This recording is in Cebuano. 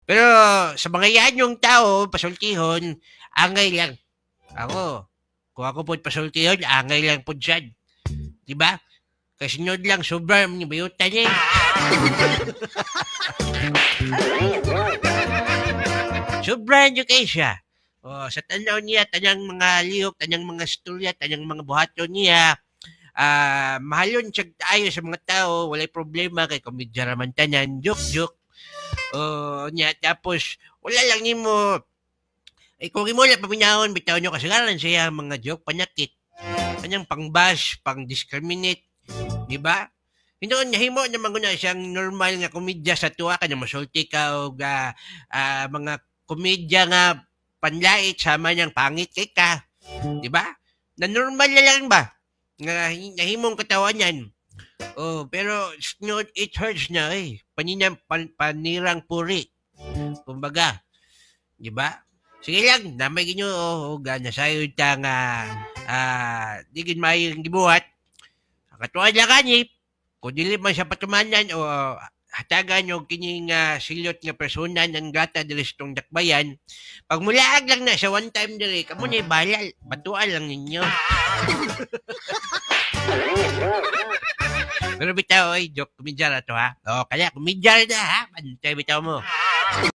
Pero sa mga yan yung tao, pasultihon, angay lang. Ako, kung ako po pasultihon, angay lang po dyan. Diba? Kasi sunod lang, sobra yung bayutan niya. Sobra nyo kay siya. O, sa tanaw niya, tanyang mga lihok, tanyang mga storya, tanyang mga buhaton niya, mahalon siya ayo sa mga tao, walay problema kay komedya raman tanan, joke joke. O, niya, tapos, wala lang nimo eh, kung imo lang paminahon, bitaw nyo kasagaran siya ang mga joke, panakit. Kanyang pang-bash, pang-discriminate, di ba? Hinoon nahimo naman ko na siyang normal nga komedya sa tuwa ka na masulti ka og mga komedya nga panlait sama niyang pangit kay ka. Di ba? Na normal na lang ba? Nga nahimong katawan yan. Oh, pero no, it hurts na eh. Paninang panirang puri. Kumbaga, di ba? Sige lang, namay ginyo o nasayod ta nga di gid maayo ang gibuhat. Katuan lang kani, kung dili man siya patumanan o hatagan og kining silot nga persona ng gata diri sa tong dakbayan, pag mulaag lang na sa one time diri, kamo na balal, batuan lang ninyo. Pero bitaw, oy, joke, komedya na to ha. O, kaya komedya na ha, bantay bitaw mo.